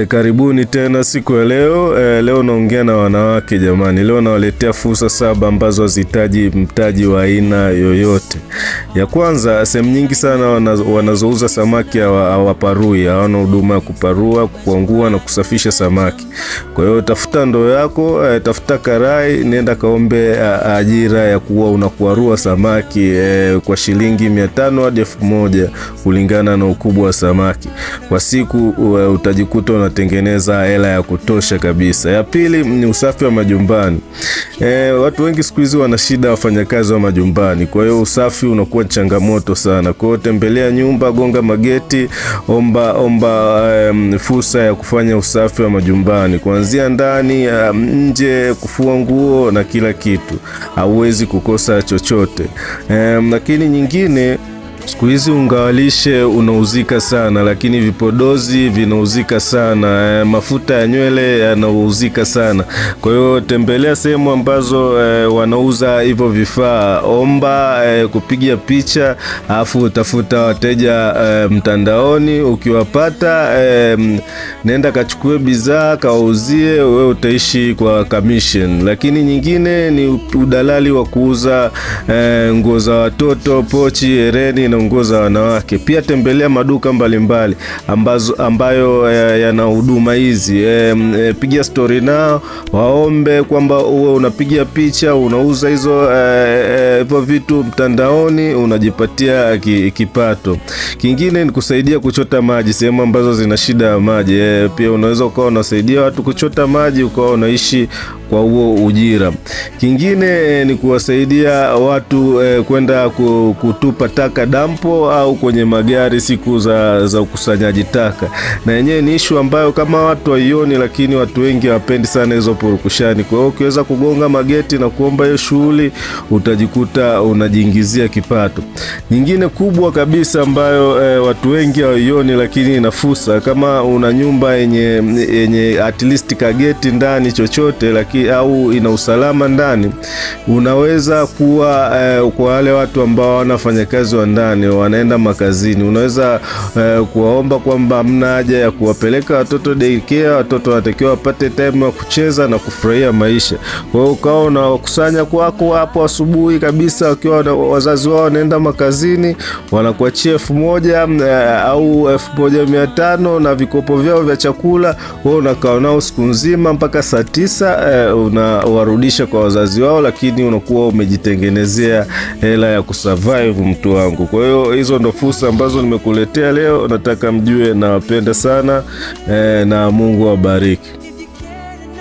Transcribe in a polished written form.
Karibuni tena siku ya leo. Leo naongea na wanawake jamani. Leo nawaletea fursa 7 ambazo hazihitaji mtaji wa aina yoyote. Ya kwanza, sehemu nyingi sana wanazouza samaki hawaparui, hawana huduma ya kuparua, kukwangua na kusafisha samaki. Kwa hiyo tafuta ndoo yako, tafuta karai, nenda kaombe ajira ya kuwa unakuarua samaki kwa shilingi 500 hadi 1000 kulingana na ukubwa wa samaki. Kwa siku utajikuta unatengeneza hela ya kutosha kabisa. Ya pili ni usafi wa majumbani. Watu wengi siku hizi wana shida wafanyakazi wa majumbani. Kwa hiyo usafi unakuwa changamoto sana. Kwa hiyo tembelea nyumba, gonga mageti, omba fursa ya kufanya usafi wa majumbani, kuanzia ndani, nje, kufua nguo na kila kitu. Hauwezi kukosa chochote. Lakini nyingine, siku hizi unga wa lishe unauzika sana, lakini vipodozi vinauzika sana, mafuta ya nywele yanauzika sana. Kwa hiyo tembelea sehemu ambazo wanauza hivyo vifaa, omba kupiga picha, afu tafuta wateja mtandaoni. Ukiwapata nenda kachukue bidhaa kauzie, wewe utaishi kwa commission. Lakini nyingine ni udalali wa kuuza nguo za watoto, pochi, hereni na nguo za wanawake. Pia tembelea maduka mbalimbali ambayo yana huduma hizi. Piga story nao, waombe kwamba uwe unapiga picha, unauza hizo hivyo vitu mtandaoni, unajipatia kipato. Kingine ni kusaidia kuchota maji sehemu ambazo zina shida ya maji. Pia unaweza ukawa unasaidia watu kuchota maji, ukawa unaishi kwa huo ujira. Kingine ni kuwasaidia watu kwenda kutupa taka dampo au kwenye magari siku za ukusanyaji taka. Na yenyewe ni issue ambayo kama watu haioni, lakini watu wengi hawapendi sana hizo purukushani. Kwa hiyo ukiweza kugonga mageti na kuomba hiyo shughuli, utajikuta unajiingizia kipato. Nyingine kubwa kabisa ambayo watu wengi hawaioni, lakini ina fursa, kama una nyumba yenye at least kageti ndani chochote, lakini au ina usalama ndani, unaweza kuwa kwa wale watu ambao wanafanya kazi wa ndani wanaenda makazini, unaweza kuwaomba kwamba hamna haja ya kuwapeleka watoto daycare, watoto wanatakiwa wapate time ya kucheza na kufurahia maisha. Kwa hiyo ukawa unawakusanya kwako hapo asubuhi kabisa, wakiwa wazazi wao wanaenda makazini, wanakuachia 1000 au 1500 na vikopo vyao vya chakula. Wewe unakaa nao siku nzima mpaka saa 9, unawarudisha kwa wazazi wao, lakini unakuwa umejitengenezea hela ya kusurvive, mtu wangu. Kwa hiyo hizo ndo fursa ambazo nimekuletea leo, nataka mjue nawapenda sana, na Mungu awabariki.